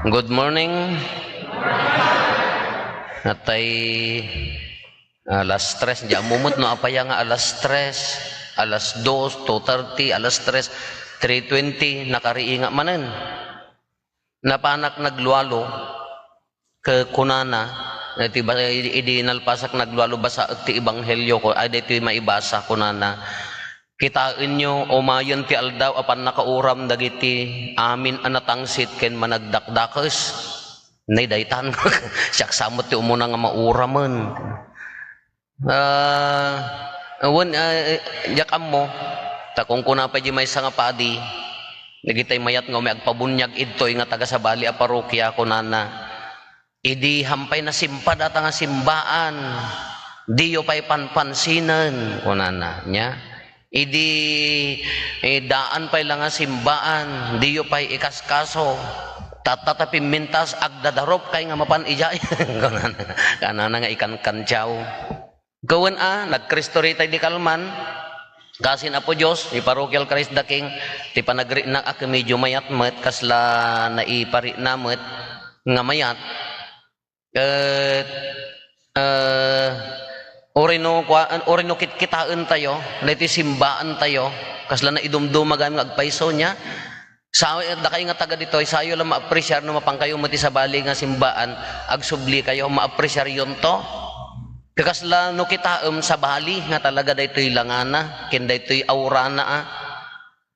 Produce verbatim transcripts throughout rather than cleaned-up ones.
Good morning. Natay alas tres, di ammo met no apay nga alas tres, alas dos, two thirty, alas tres, three twenty, nakariinga manen. Napanak naglualo, ke kunana, iti ba-, idi nalpasak naglualo, basaek ti ebanghelio ko, ay, daytoy maibasa, kunana, "Kitaenyo, umayen ti aldaw a pannakauram dagiti amin a natangsit ken managdakdakes." Nay, daytan, siak sa met ti umuna nga mauramen. Ah, wen, ah, diak ammo, ta kunkuna pay di maysa nga padi, dagitay mayat nga umay agpabuniag idtoy nga taga-sabali a parokia, kunana, "Idi hampay nasimpa data nga simbaan, diyo pay panpansinen," kunana. Nia, "Idi, eh, daan pay la nga simbaan, diyo pay ikaskaso. Tatta ta pimmintas, agdadarupkay nga mapan idiay." Kunana, kanana nga ikankantiaw. Wen a, nagkristo ritay di kalman. Kasin Apo Dios, ni Parochial Christ the King, ti panagriknak a ket medyo mayat met, kasla naiparikna met nga mayat. Ket, eh, uray no kua-, uray no kitkitaentayo, daytoy simbaentayo, kasla naidumduma gayam nga agpayso nia. Sa-, dakay nga taga ditoy, sayo la maapresiar no mapankayo met ti sabali nga simbaan, agsublikayo, maapresiaryonto. Kakasla no kitaem, sabali nga talaga daytoy langana, ken daytoy aurana, a.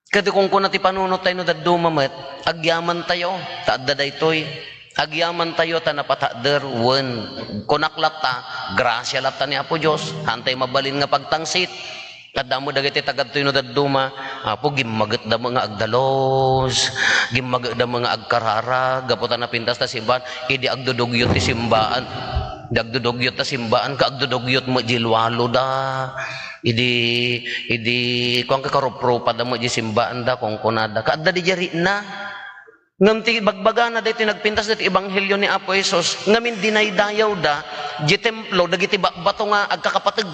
Ket kunkuna ti panunottayo no dadduma met, agyamantayo, ta adda daytoy. Agyamantayo ta napatakder, wen, kunak latta, grasia latta ni Apo Dios, haantay mabalin nga pagtangsit. Adda met dagiti taga ditoy no dadduma, Apo, gimmagetda met nga agdalus, gimmagetda met nga agkararag, gapu ta napintas ta simbaan, idi agdudugyot ti simbaan. Idi agdudugyot ta simbaan, ket agdudugyot met di lualoda. Idi, idi, kuan, ket karuprupada met di simbaanda, kunkunada. Ket adda di jarikna. Ngem ti bagbagana daytoy nagpintas daytoy ebanghelio ni Apo Jesus, ngamin dinaydayawda, di templo, dagiti ba-, bato nga agkakapateg.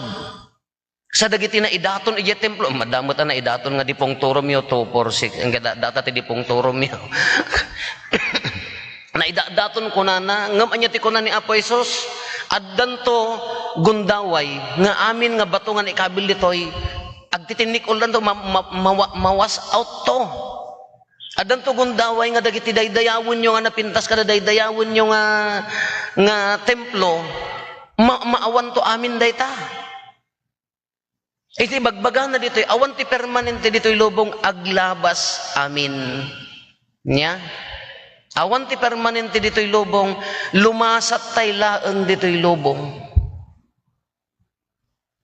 Sa dagiti naidaton idiay templo, madamot a naidaton nga di pungturomyo, two, four, six, engka da-, data ti di pungturomyo. Naidadaton kunana, ngem ania ti kuna ni Apo Jesus? Addanto gundaway nga amin nga bato nga naikabil ditoy, agtitinnik-uldanto, ma-, ma-, mawa-, mawas outto. Addanto gundaway nga dagiti daydayawenyo nga napintas kada daydayawenyo nga, nga templo, ma-, maawanto amin dayta. Iti bagbagana ditoy, awan ti permanente ditoy lubong, aglabas amin. Nia? Awan ti permanente ditoy lubong, lumasattay laeng ditoy lubong.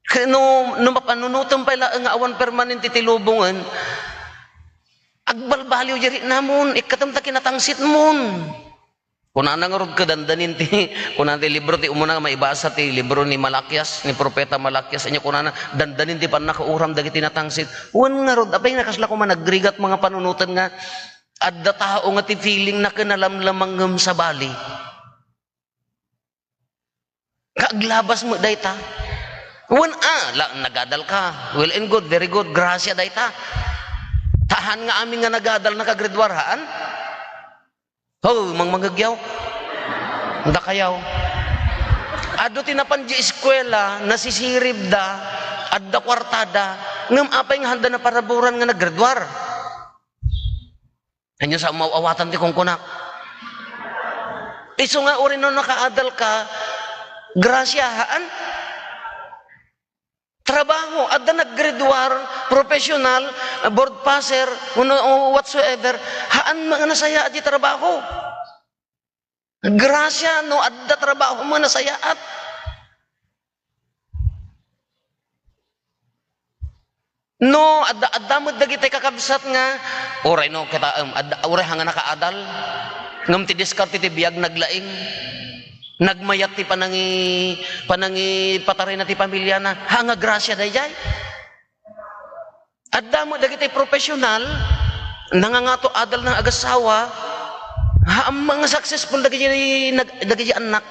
Ket no, no mapanunotem pay laeng nga awan permanente ti lubongen, agbalbaliw di riknamon, ikkatem ta kinatangsitmon. Kunana ngarud ket dandanin ti, kunana ti libro ti umuna nga maibasa ti libro ni Malakias, ni Profeta Malakias, ania kunana, dandanin ti pannakauram dagiti natangsit. Wen ngarud, apay nga kasla koma nagrigat nga panunoten nga adda tao nga ti feelingna ket nalamlamang ngem sabali. Kaaglabas met dayta. Wen, ah, la, nagadal ka. Well and good, very good. Grasia dayta. Ta haan nga amin nga nagadal nakagraduar, haan? Ho, mangmangegyaw. Dakayaw. Adu ti napan di eskuela, nasisiribda, adda kuartada, ngem apay nga haanda naparaburan nga naggraduar? Ania sa maw-awatan ti kunkunak? Isu nga uray no nakaadal ka, grasia, haan? Trabaho, adda naggraduar, professional, board passer, uno, whatsoever, haan nga nasayaat ti trabaho. Grasia no adda trabaho nga nasayaat. No, adda, adda met dagiti kakabsat nga, uray no kita, em, adda, uray haan nga nakaadal. Ngem ti diskarte ti biag naglaing. Nagmayat ti panangi-, panangipatarayna ti pamiliana. Haan nga grasia daydiay. Adda met dagiti professional, nangangato adal nga agassawa, haan nga successful dagiti nag-, dagiti annak.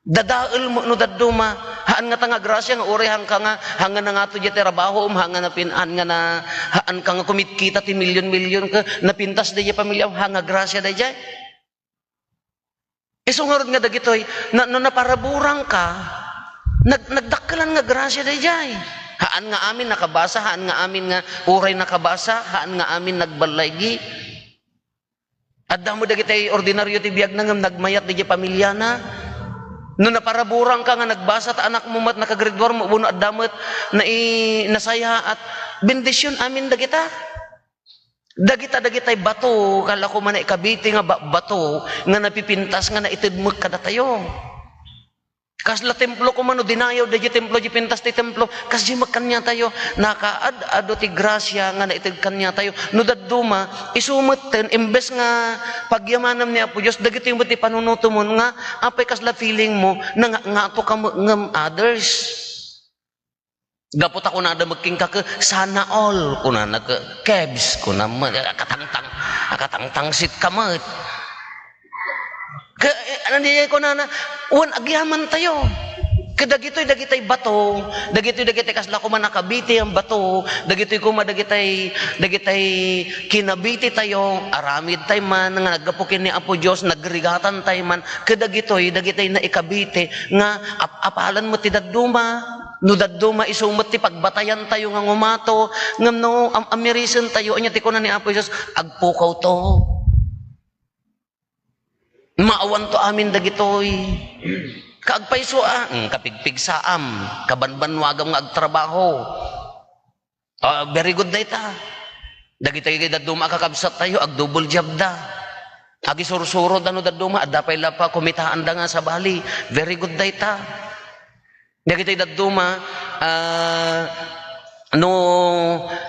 Dadael met no dadduma, haan nga ta nga grasia nga uray haanka nga, haan nga nangato diay trabaho, haan nga napin-, haan nga na, haanka nga kumitkita ti milyon-milyon ket napintas daydiay pamiliam, haan nga grasia daydiay. Isu ngarud nga dagitoy, na, no naparaburangka, nag-, nagdakkelan nga grasia daydiay. Haan nga amin nakabasa, haan nga amin nga uray nakabasa, haan nga amin nagballaygi. Adda met dagitay ordinaryo ti biagna ngem nagmayat daydiay pamiliana. No naparaburangka nga nagbasa ta anakmo met nakagraduarmo, wenno adda met nai-, nasayaat, bendision amin dagita. Dagita, dagitay bato, kala ko man ikabiti nga ba-, bato nga napipintas nga naitedmek kadatayo. Kasla templo koma no dinayaw daydiay templo, di pintas ti templo, kasdiay met kaniatayo, nakaad-ado ti grasia nga naited kaniatayo. No dadduma, isu metten, imbes nga pagyamanam ni Apo Dios, dagitoy met ti panunutomon nga, apay kasla feeling mo, nga, nga ato ka met ngem others. Gapu ta kunada met kenka ket, "Sana all," kunana ket, "Kebs," kunam met, "Akatangtang-, akatangtangsit ka met." Ke-, eh, ano di kunana, wen agyamantayo. Kadagitoy, dagitay bato, dagitoy, dagitay kasla koma nakabiti a bato, dagitoy koma dagitay, dagitay kinabiti tayo, aramid tay man, nga naggapu ken ni Apo Dios, nagrigatan tay man, kadagitoy, dagitay naikabiti, nga ap-, apalan met ti dadduma. No dadduma, isu met ti pagbatayantayo nga ngumato, ngem no am-, amirisentayo, ania ti kuna ni Apo Jesus, "Agpukawto. Maawanto amin dagitoy." Kaagpayso a, mm, kapigpigsaam, kabanbannuagam nga agtrabaho. Ah, very good dayta. Dagitoy dadduma a kakabsattayo, agdouble job da. Agisursuro da no dadduma, adda pay la pakumitaanda nga sabali. Very good dayta. Dagitoy dadduma, ah, no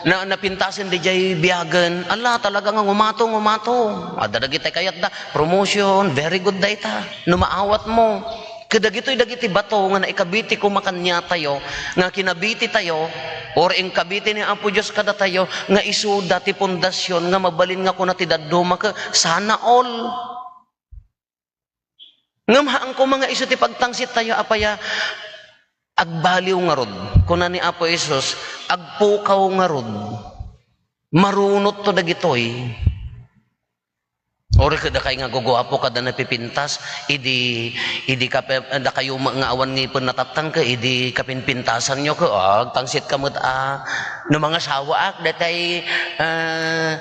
na-, napintasen diay biagen, ala, talaga nga ngumato, ngumato. Adda dagitoy kayatda, promotion, very good dayta. No maawatmo. Kadagitoy dagiti bato nga naikabiti koma kaniatayo, nga kinabititayo, or inkabiti ni Apo Dios kadatayo, nga isuda ti pundasyon nga mabalin nga kuna ti dadduma ket sana all. Ngem haan koma nga isu ti pagtangsittayo, apay a, agbaliw ngarud. Kuna ni Apo Jesus, "Agpukaw ngarud." Marunotto dagitoy. Uray ket dakay nga guguapo kada napipintas, idi, idi kape-, dakayo met nga awan ngipen natattang ket idi kapinpintasanyo ket, ah, agtangsit ka met a, no mangasawaak, datay, ah,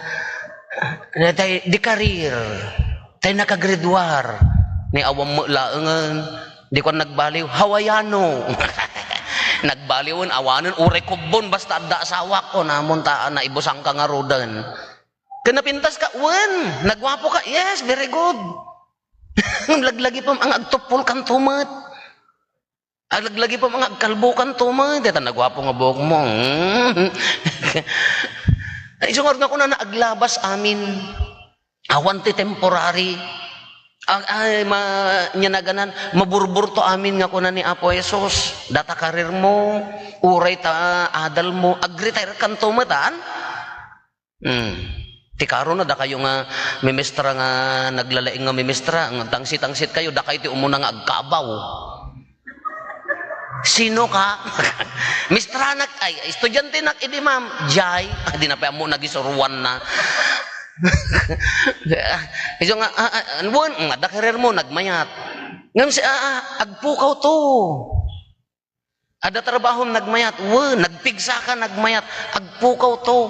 datay di karir, tay nakagraduar, ni awan met laengen, di kuan nagbaliw, Hawaiano. Nagbaliwen, awanen, uray kubbon, basta adda asawak, o namon ta, naibusangka ngaruden. Ken napintas ka, wen, nagguapo ka, yes, very good. Laglagipem nga agtuppolkanto met. Laglagipem nga agkalbokanto met. Deta nagguapo nga buokmo. Ay, isu ngarud nga kunana, aglabas amin. Awan ti temporary. Ag-, ay, ma-, nia naganan, maburburto amin nga kuna ni Apo Jesus. Data karirmo, uray ta adalmo, agretire kanto met, an? Hmm. Ti karona, dakayo nga mimestra nga naglalaing nga mimestra, nga tangsit-tangsit kayo, dakay ti umuna nga agkabaw. Sino ka? Mistranak, ay, estudiantenak idi, ma'am. Jay, ah, di na pay ammo nagisuruan na. Isu nga, ah, ah, wen, nga, adda karirmo, nagmayat. Ngem si, ah, ah, agpukaw to. Adda trabahom, nagmayat. Wen, nagpigsa ka, nagmayat. Agpukaw to.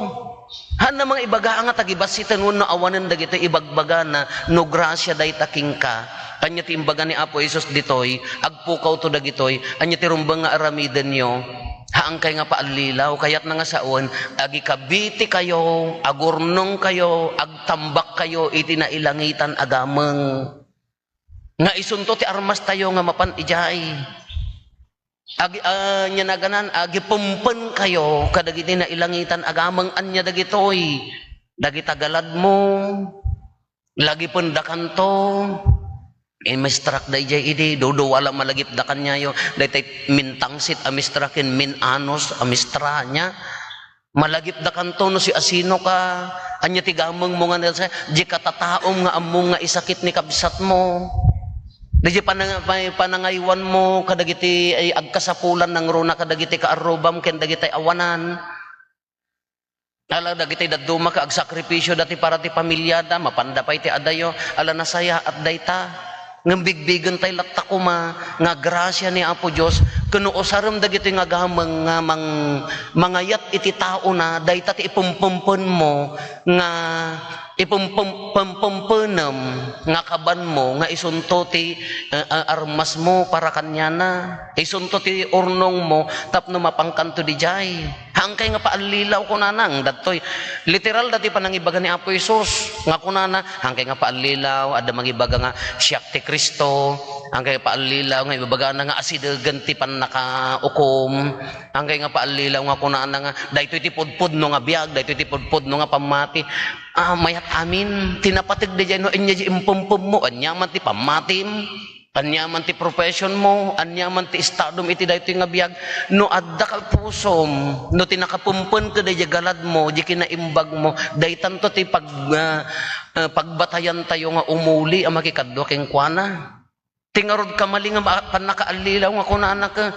Haan na nga ibaga nga tagibassiten wenno awanen dagiti ibagbagana no grasia dayta kenka. Ania ti imbaga ni Apo Jesus ditoy, "Agpukaw to dagitoy." Ania ti rumbeng nga aramidenyo? Haankay nga paallilaw, kayatna nga sawen, agikabiti kayo, agurnong kayo, agtambak kayo iti nailangitan a gameng. Nga isunto ti armastayo nga mapan idiay. Agi-, ah, nia naganan, agipempen kayo kadagiti nailangitan a gameng. Ania dagitoy? Dagita galadmo, lagipendakanto. Eh, mistrak daydiay idi, duduwa la malagipdakan niayo. Daytay mintangsit a mistra ken minanos a mistra nia. Malagipdakanto no siasino ka. Ania ti gamengmo nga nasa, di katataom nga ammom nga isakit ni kabsatmo. Di, di panang-, pa-, panangaywanmo kadagiti ay agkasapulan nangruna kadagiti kaarrubam ken dagiti awanan. Ala, dagiti dadduma ka agsakripisio dati para ti pamiliada, mapanda pay ti adayo, ala, nasayaat dayta. Ngem bigbigentay latta koma nga grasia ni Apo Dios, ken no usarem dagitoy nga gameng nga mang-, mangayat iti taona, dayta ti ipempempenmo nga ipempem-, pempempenem nga kabanmo nga isunto ti, eh, eh, armasmo para kaniana. Isunto ti urnongmo tapno mapankanto didiay. Hankay nga paallilaw, kunana, daytoy. Literal daytoy panangibaga ni Apo Jesus nga kunana, hankay nga paallilaw, adda mangibaga nga, "Siak ti Kristo." Hankay nga paallilaw nga ibabagana nga asidegen ti pannakaukom. Hankay nga paallilaw nga kunana nga, "Daytoy ti pudpudno nga biag, daytoy ti pudpudno nga pammati." Ah, mayat amin, ti napateg daydiay no ania diay impempemmo, ania man ti pammatim. Ania man ti profession mo, ania man ti estadom iti daytoy nga biag, no adda ka pusom, no ti nakapempen kadaydiay galadmo, diay kinaimbagmo, daytanto ti pag-, ah, ah, pagbatayantayo nga umuli a makikadua kenkuana. Ti ngarud kamali nga ma-, pannakaallilaw nga kunana ket,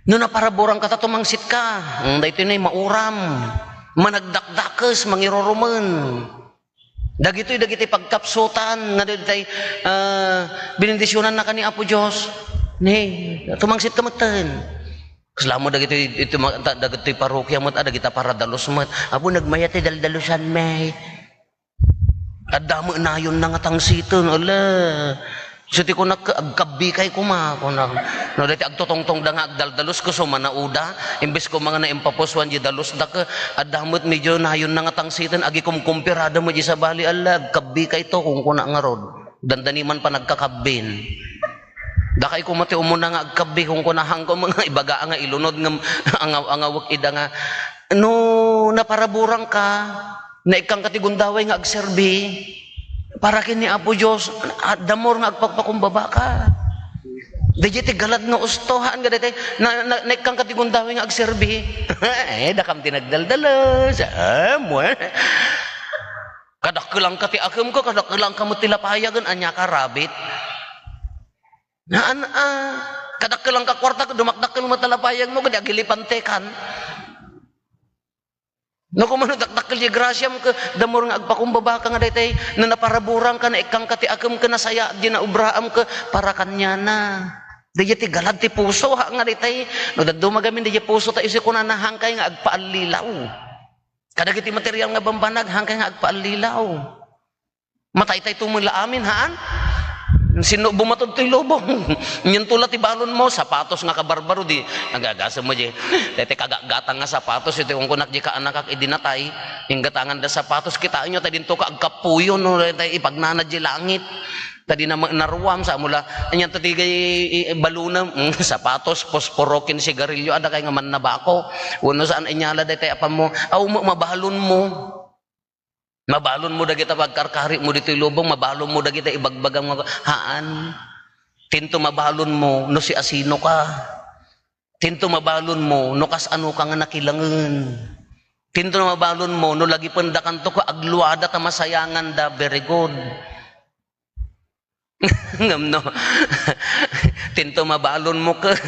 no naparaburanka ta tumangsitka, mm, daytoy nay mauram, managdakdakes, mangirurumen. Dagitoy, dagiti pagkapsutan nga dagitay, ah, benendisionannaka ni Apo Dios. Ni, tumangsitka metten. Kasla mo dagitoy, iti ma-, ta-, dagitoy parokia met, ah, dagita paradalos met. Apo, nagmayat ti daldalusan, may. Adda met nayonna nga tangsiten, ala. So, ti kunak, "Agkabbikay koma," kunak. No, daytoy agtutungtongda nga agdaldalos, ket so manauda, imbes koma nga naimpapusoan diay dalos da, ket adda met medio nayonna nga tangsiten, agikumkumpirada met diay sabali, "Ala, agkabbikayto," kunkuna ngarud. Dandani man panagkakabbin. Dakay koma ti umuna nga agkabbi, kunkuna, hangko nga ibaga nga ilunod ngem angaw-angawek ida nga, no naparaburanka, naikkanka ti gundaway nga agserbi, para ken ni Apo Dios, adda more nga agpakpakumbabaka. Daydiay ti galad nga usto, haan nga daytoy, na, na, naikkanka ti gundaway nga agserbi. Eh, dakam ti nagdaldalos. Ah, mo. Kadakkelanka ti akemko, kadakkelanka met ti lapayagen, ania ka, rabbit? Naan, ah, kadakkelanka kuarta, dumakdakkel met ti lapayagmo, ket agilipantekan. No, kumano dakdakkel diay grasiam, ket da more nga agpakumbabaka nga daytoy, no naparaburanka, naikkanka ti akem, ket nasayaat diay naobraam, ket para kaniana. Daydiay ti galad ti puso, ha, nga daytoy. No, dadduma gamin daydiay pusotayo, isu kunana, hankay nga agpaallilaw. Kadagiti material nga bambanag, hankay nga agpaallilaw. Mataytayto met la amin, haan? Sinno bumatod toy lubong? Ngem to la ti balonmo, sapatos nga kabarbaro, di, nagagasem mo, di. Daytoy kagatgatang nga sapatos, iti kunkunak, di kaanakak, idi natay, inggatanganda sapatos, kitaenyo, ta dinto ka agkapuyo, no, daytoy ipagnanad, di langit. Ta di na ma-, naruam, sa mo la, anian to ti, i-, i-, balonam, mm, sapatos, posporo, ken sigarilyo, adda kay nga mannabako. Wenno saan, inyala, daytoy apammo, aw, ma-, mabalonmo. Mabalonmo dagita pagkarkarikmo ditoy lubong, mabalonmo dagita ibagbagam nga, haan. Tinto mabalonmo no siasinoka. Tinto mabalonmo no kasanoka nga nakilangen. Tinto mabalonmo no lagipendakanto ket agluada ta masayanganda, very good. Ngem no, tinto mabalonmo ket,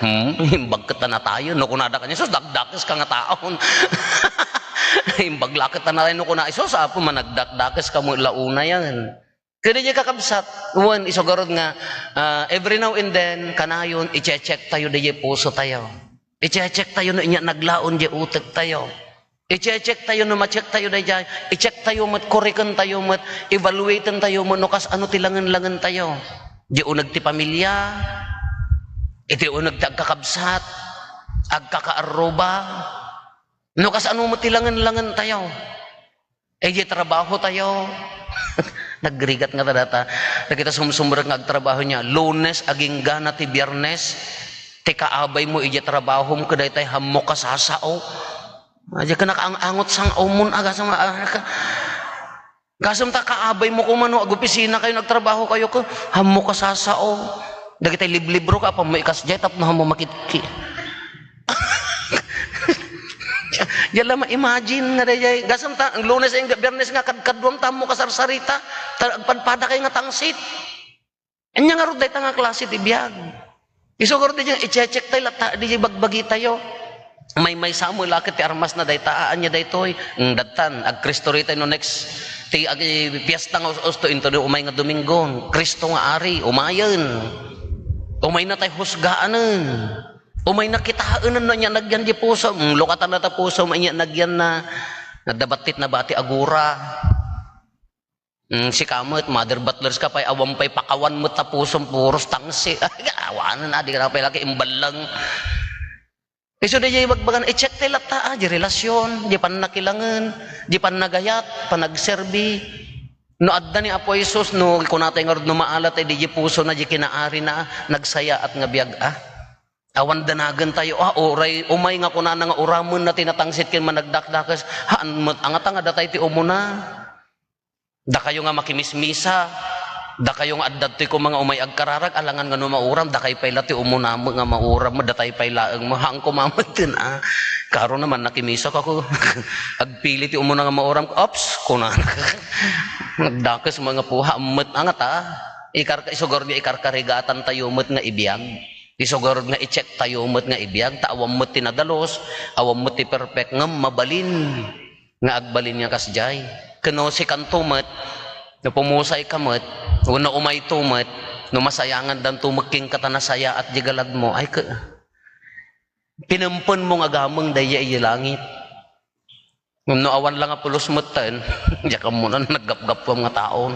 hmm, imbag ket ta natayon. No kunada kaniak, "Sus, dakdakeska nga taon." Imbag la ket ta natayon. No kuna, "Sus, Apo, managdakdakeska met la unayen." Ket diay kakabsat, wen, isu garud nga, ah, every now and then, kanayon, i-check-checktayo diay pusotayo. I-check-checktayo no ania naglaon diay utektayo. I-check-checktayo no ma-checktayo daydiay. I-checktayo met, korikentayo met, evaluatentayo met no kasano ti langen-langentayo. Diay uneg ti pamilia, iti uneg ti agkakabsat, agkakaarruba, no kasano met ti langen-langentayo. Idiay trabahotayo. Nagrigat ngata dayta. Dagita sumsumrek nga agtrabaho nia. Lunes agingga na ti Biernes, ti kaabaymo idiay trabahom ket daytay hammok a sasao. Diay ket nakaang-angot sang-awmon a gasem, ah, ka-, gasem ta kaabaymo koma no agopisinakayo, nagtrabahokayo ket hammok a sasao. Dagitay liblibro ka, apammo ikasdiay tapno hammok makitki. Diay la ma-imagine nga daydiay. Gasem ta, Lunes, Biernes nga kadkaduam ta hammok a sarsarita, ta agpadpadakay nga tangsit. Ania ngarud dayta nga klase ti biag? Isu ngarud daydiay nga i-check-checktayo latta daydiay bagbagitayo. Maymaysa met la ket ti armasna dayta, a, ania daytoy? Mm, dattan, agkristoritay no next Ti agi-, piesta nga us-usto, into umay nga Domingo, Cristo nga Ari, umayen. Umayna tay husgaanen. Umayna kitaen no ania nagyan di puso. Mm, lukatan na ta puso, ania nagyan na. Nadda battit na bati agura. Mm, sika met, mother butlers ka pay, awan pay pakawan met ta puso, puros tangsi. Awanen, adi ka na pay laki imballang. Isu di jay bagbagan, i-check ti latta, ah, di relasyon, di pannakilangen, di pannagayat, panagserbi. No adda ni Apo Jesus, no kunatay ngarud no maala tay di puso na, di kinaari na, nagsayaat nga biag, ah. Awan danagen tayo, ah, uray, umay nga kunana nga uramen na tinatangsit ken managdakdakes, haan met, angata nga datay ti umuna. Dakayo nga makimismisa, dakayo nga adda ditoy koma nga umay agkararag, alangan nga no mauram, dakay pay la ti umuna met nga mauram, datay pay laeng met, haan koma met ten, ah. Karo naman, nakimisa ka ko. Agpili ti umuna nga mauram, ops, kuna. Nagdakes met nga puha, met, angata. Ikar-, isugar nga ikarkarigatan tayo met nga ibiag. Isugar nga i-check tayo met nga ibiag, ta awan met ti nadalus, awan met ti perfect, ngem mabalin nga agbalin nga kasdiay. Ken no sikanto met, no pumusayka met, wenno umayto met, no masayangandanto met kenka ta nasayaat di galadmo, ay ke-, pinempenmo nga gameng daydiay idiay langit. Ngem no awan la nga pulos metten, diak ammonan, naggapgappuam nga taon.